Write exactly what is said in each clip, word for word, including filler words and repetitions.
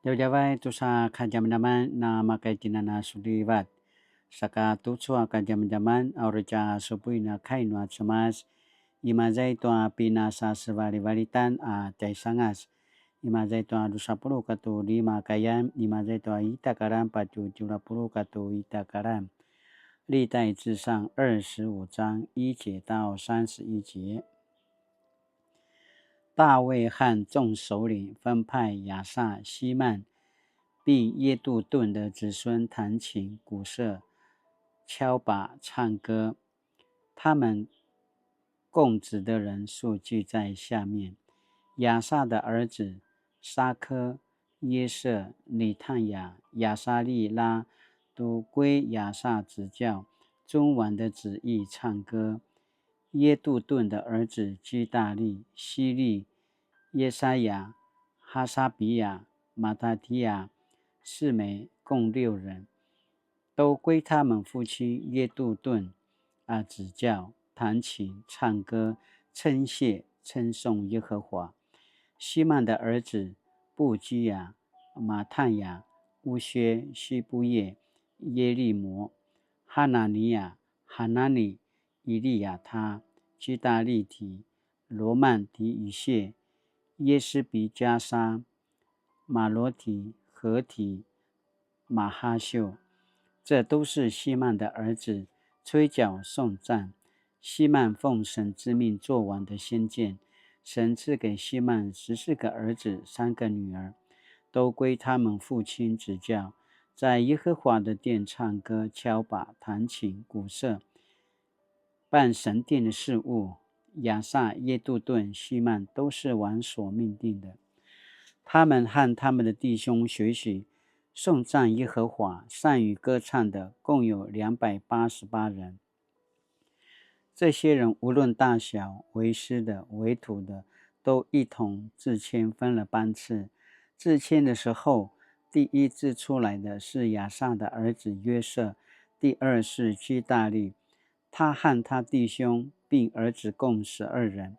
Djavadjavay tusa kadjamadjaman na makaitjinan a sulivat. Saka tucu a kadjamadjaman a uri tja supuin a kai nua Cemas, imaza i tua pinasasevalivalitan a tjaisangas, imaza i tua dusa puluq katu lima kayan, imaza i tua ita karan patju tjelu a puluq katu ita karan. 历代志上二十五章一节到三十一节。大卫和众首领分派亚撒、希幔，并耶杜顿的子孙弹琴、鼓瑟、敲鈸、唱歌。他们供职的人数记在下面：亚撒的儿子撒刻、约瑟、尼探雅、亚撒利拉，都归亚撒指教，遵王的旨意唱歌。耶杜顿的儿子基大利、希利、耶沙雅、哈沙比亚、马达提亚、示每，共六人，都归他们父亲耶杜顿啊指教，弹琴、唱歌、称谢、称颂耶和华。希幔的儿子布基雅、马探雅、乌薛、西布叶、耶利摩、哈拿尼亚、哈拿尼、以利亚他、基大利提、罗曼提以谢、耶斯比加沙、马罗提、何提、马哈秀，这都是希幔的儿子，吹角颂赞。希幔奉神之命作王的先见，神赐给希幔十四个儿子，三个女儿，都归他们父亲指教，在耶和华的殿唱歌、敲鈸、弹琴、鼓瑟，办神殿的事务。亚撒、耶杜顿、希幔都是王所命定的。他们和他们的弟兄学习颂赞耶和华，善于歌唱的共有两百八十八人。这些人无论大小，为师的、为徒的，都一同掣签，分了班次。掣签的时候，第一掣出来的是亚撒的儿子约瑟，第二是基大利，他和他弟兄并儿子共十二人。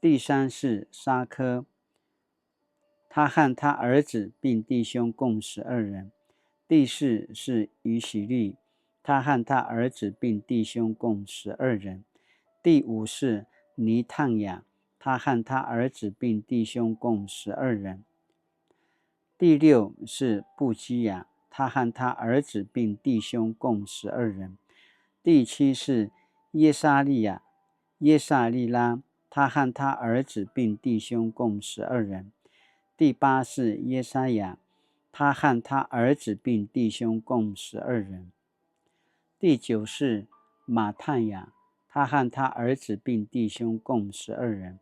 第三是撒刻，他和他儿子并弟兄共十二人。第四是以喜利，他和他儿子并弟兄共十二人。第五是尼探雅，他和他儿子并弟兄共十二人。第六是布基雅，他和他儿子并弟兄共十二人。第七是耶沙利亚，耶沙利拉，他和他儿子并弟兄共十二人。第八是耶沙雅，他和他儿子并弟兄共十二人。第九是马探雅，他和他儿子并弟兄共十二人。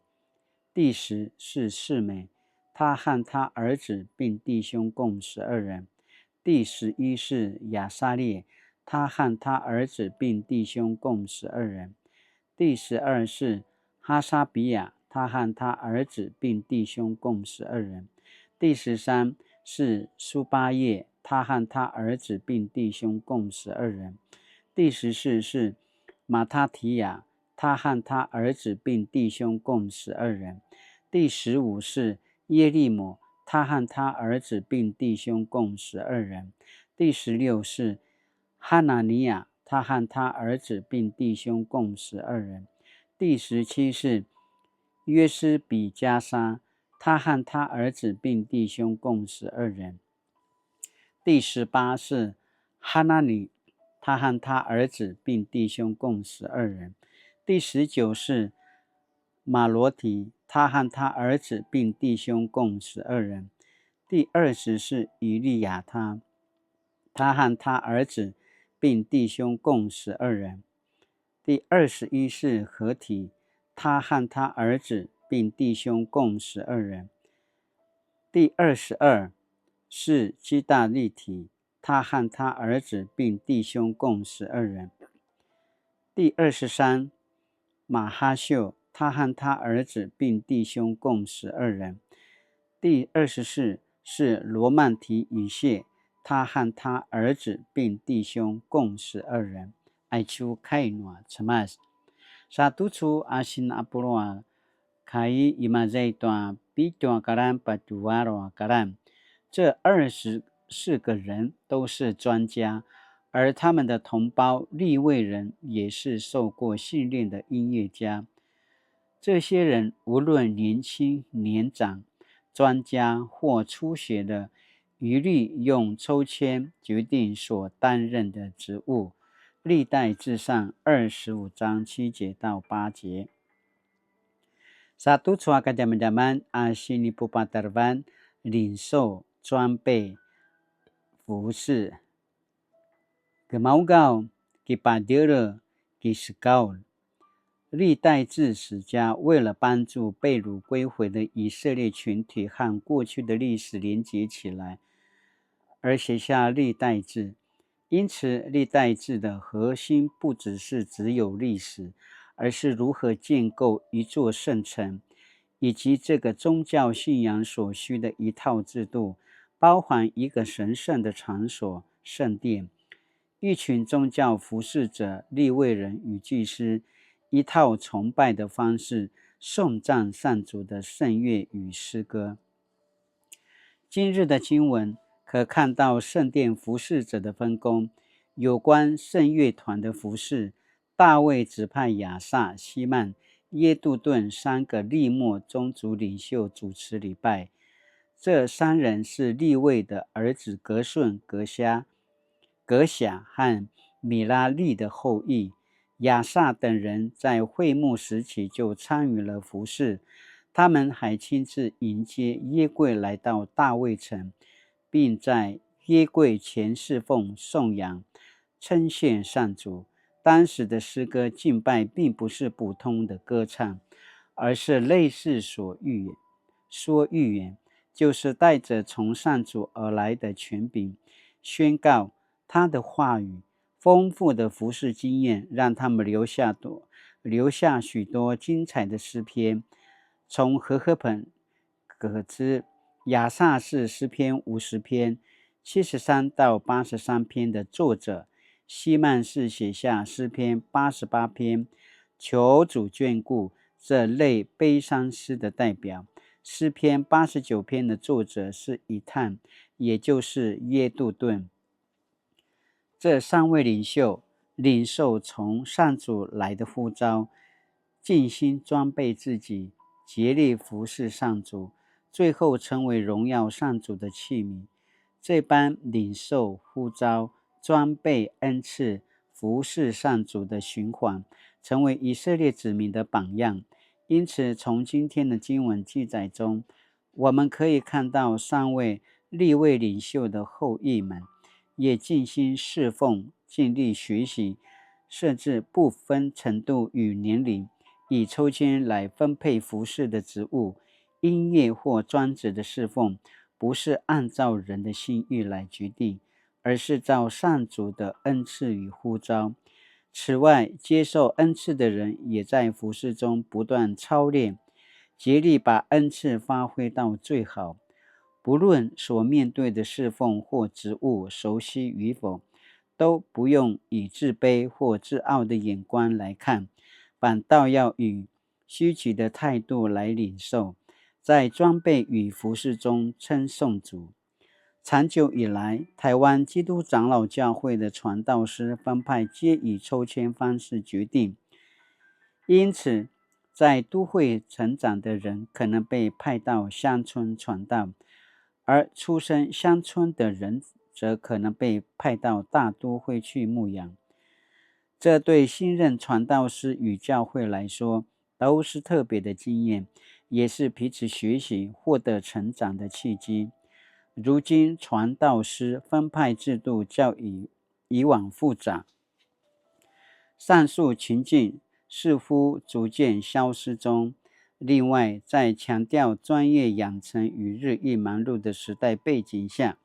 第十是示每，他和他儿子并弟兄共十二人。第十一是亚撒列，他和他儿子并弟兄共十二人。第十二是哈沙比亚，他和他儿子并弟兄共十二人。第十三是苏巴叶，他和他儿子并弟兄共十二人。第十四是马他提亚，他和他儿子并弟兄共十二人。第十五是耶利摩，他和他儿子并弟兄共十二人。第十六是哈拿尼亚，他和他儿子并弟兄共十二人。第十七是约施比加沙，他和他儿子并弟兄共十二人。第十八是哈拿尼，他和他儿子并弟兄共十二人。第十九是马罗提，他和他儿子并弟兄共十二人。第二十是以利亚他，他和他儿子并弟兄共十二人。第二十一是何提，他和他儿子并弟兄共十二人。第二十二是基大利提，他和他儿子并弟兄共十二人。第二十三，马哈秀，他和他儿子并弟兄共十二人。第二十四是罗曼提以谢，他和他儿子并弟兄共十二人。Aicu kai nua Cemas. Sa tucu a sinapuljua kai imaza i tua pitju a karan patju alu a karan. 这二十四个人都是专家，而他们的同胞利未人也是受过训练的音乐家。这些人无论年轻年长，专家或初学的，一律用抽签决定所担任的职务。历代志上二十五章七节到八节。Sa tucu a kadjamadjaman a sinipupatarevan, 领受、装备、服侍。Gemaugaw, kipadjele, kisekaul. 历代志史家为了帮助被掳归回的以色列群体和过去的历史连结起来，而写下历代志。因此，历代志的核心不只是只有历史，而是如何建构一座圣城，以及这个宗教信仰所需的一套制度，包含一个神圣的场所——圣殿，一群宗教服侍者、利未人与祭司，一套崇拜的方式，颂赞上主的圣乐与诗歌。今日的经文可看到圣殿服侍者的分工。有关圣乐团的服侍，大卫指派亚萨、希幔、耶杜顿三个利未宗族领袖主持礼拜。这三人是利未的儿子革顺、革夏、革夏和米拉利的后裔。亚萨等人在会幕时期就参与了服侍，他们还亲自迎接约柜来到大卫城，并在约柜前侍奉颂扬，称谢上主。当时的诗歌敬拜并不是普通的歌唱，而是类似说预言，说预言，就是带着从上主而来的权柄，宣告他的话语。丰富的服侍经验让他们留下多，留下许多精彩的诗篇。从和合本可知，亚萨是诗篇五十篇、七十三到八十三篇的作者，希幔是写下诗篇八十八篇，求主眷顾这类悲伤诗的代表。诗篇八十九篇的作者是以探，也就是耶杜顿。这三位领袖领受从上主来的呼召，尽心装备自己，竭力服侍上主，最后成为荣耀上主的器皿。这般领受呼召、装备恩赐、服侍上主的循环，成为以色列子民的榜样。因此，从今天的经文记载中，我们可以看到三位利未领袖的后裔们也尽心侍奉，尽力学习，甚至不分程度与年龄，以抽签来分配服侍的职务。音乐或专职的侍奉不是按照人的心意来决定，而是照上主的恩赐与呼召。此外，接受恩赐的人也在服侍中不断操练，竭力把恩赐发挥到最好。不论所面对的侍奉或职务熟悉与否，都不用以自卑或自傲的眼光来看，反倒要以积极的态度来领受，在装备与服侍中称颂主。长久以来，台湾基督长老教会的传道师分派皆以抽签方式决定，因此在都会成长的人可能被派到乡村传道，而出生乡村的人则可能被派到大都会去牧养。这对新任传道师与教会来说都是特别的经验，也是彼此学习、获得成长的契机。如今传道师分派制度较以，以往复杂，上述情境似乎逐渐消失中。另外，在强调专业养成与日益忙碌的时代背景下，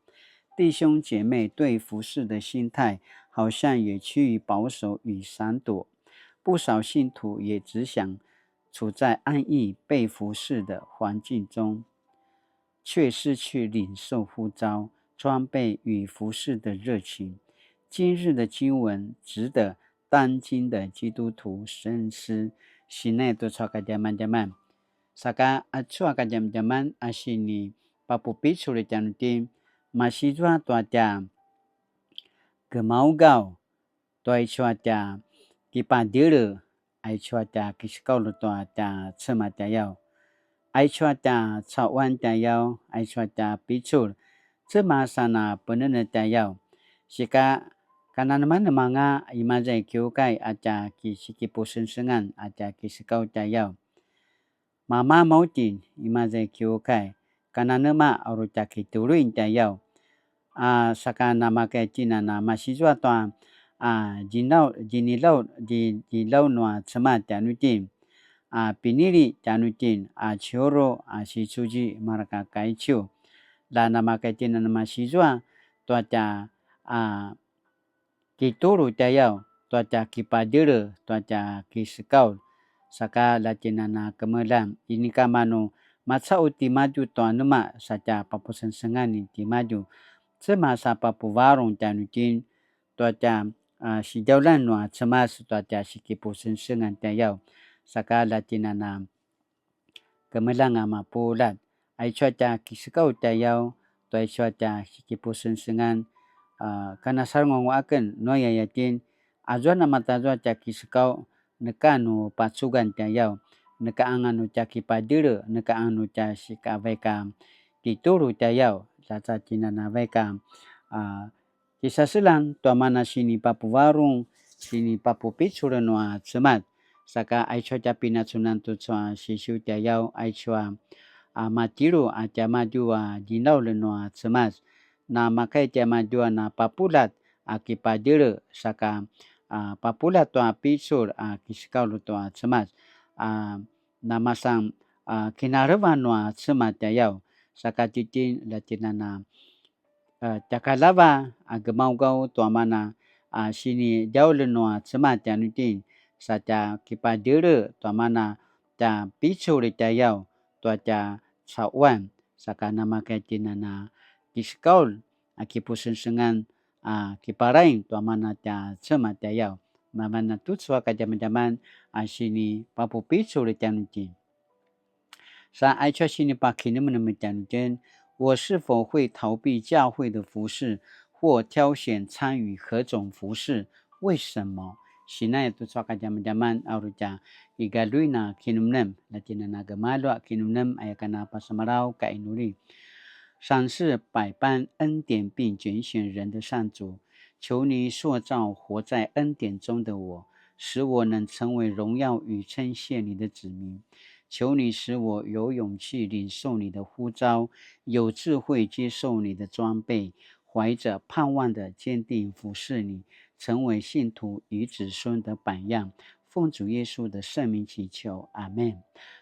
弟兄姐妹对服侍的心态好像也趋于保守与闪躲，不少信徒也只想处在安逸被服侍的环境中，却失去领受呼召、装备与服侍的热情。今日的经文值得当今的基督徒深思。Sine tu cua kadjamadjaman. Saka acu a kadjamadjaman a sini papupicul tjanuitjen, masizua tua tja gemaugaw, tua aicu a tja kipadjele, aicu a tja kisekaul tua tja Cemas tjayaw, aicu a tja cauan tjayaw, aicu a tja picul, Cemas a na penenetj tjayaw. Sika kananemanemanga imaza i kiukai a tja kisikipusengsengan a tja kisekaul tjayaw. Mama mautjin, imaza i kiukai, kananema a uri tja kituluin tjayaw. A saka namakaya itjen a na masizua tua a djinau-, djinilau-, dji-, djinilau nua Cemas tjanuitjen, a pinili tjanuitjen, a ciuru, a sicudji mareka kaiciu. La namakaya itjen a na masizua tua tja a kitulu tjayaw, tua tja kipadjele, tua tja kisekaul, saka la itjen a na kemeljang, inika manu macaqu timadju tua nema sa tja papusengsengan ni timadju, Cemas a papuvarung tjanuitjen, tua tja, a, sidjaulan nua Cemas tua tja sikipusengsengan tjayaw, saka la itjen a na kemeljang a mapuljat. Aicu a tja kisekaul tjayaw, tua aicu a tja sikipusengsengan, a, kanasarenguangu aken, nu aya itjen, azua namatazua tja kisekaul, neka nu pacugan tjayaw, neka anga nu tja kipadjele, neka anga nu tja sikavaik a kitulu tjayaw, sa tja itjen a na vaik a, a, kisaseljang tua mana sinipapuvarung, sinipapupicul nua Cemas. Saka aicu a tja pinacunan tucu a sisiu tjayaw, aicu a, a, matjelu a tiamadju a djinaulj nua Cemas. Namakaya tiamadju a na papuljat a kipadjele, saka, a, papuljat tua picul a kisekaul tua Cemas. A, namasan, a, kinalevan nua Cemas tjayaw. Saka tjitjen la itjen a na a, tjakalava a gemaugaw tua mana a sinidjaulj nua Cemas tjanuitjen, sa tja kipadjele tua mana tja picul tjayaw tua tja cauan, saka namakaya itjen a na kisekaul a kipusengsengan a kiparaing tua mana tja Cemas tjayaw. Mavan a tucu a kadjamadjaman a sinipapupicul tjanuitjen. Sa aicu a sinipakinemnem tjanuitjen, 我是否會逃避教會的服事，或挑選參與何種服事？為什麼？Sinaya tucu a kadjamadjaman a uri tja kigaljuin a kinemnem, la itjen a na gemalju a kinemnem, aya ken a pasemalaw ka inuli. 赏賜百般恩典並揀選人的上主，求你塑造活在恩典中的我，使我能成為榮耀與稱謝你的子民。求你使我有勇氣領受你的呼召，有智慧接受你的裝備，懷著盼望的堅定服侍你，成為信徒與子孫的榜樣。奉主耶穌的聖名祈求，阿們。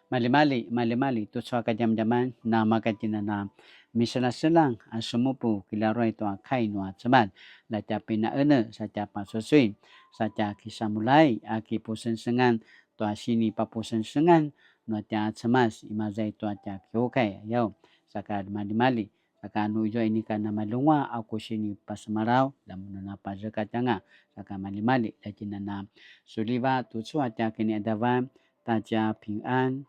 Maljimalji, maljimalji, tucu a kadjamadjaman, namakaya itjen a na miselaselang a semupu kilaruay tua kai nua Cemas, la tja pinaene, sa tja pasusuin, sa tja kisamulai a kipusengsengan tua sinipapusengsengan nua tja Cemas, imaza i tua tja kiukai, ayaw, saka maljimalji, saka nu izua inika namalunguaq a ku sinipasemalaw, la mun a na pazekatj anga, saka maljimalji, la itjen a na suliva tucu a tja kiniqadavan, 大家平安。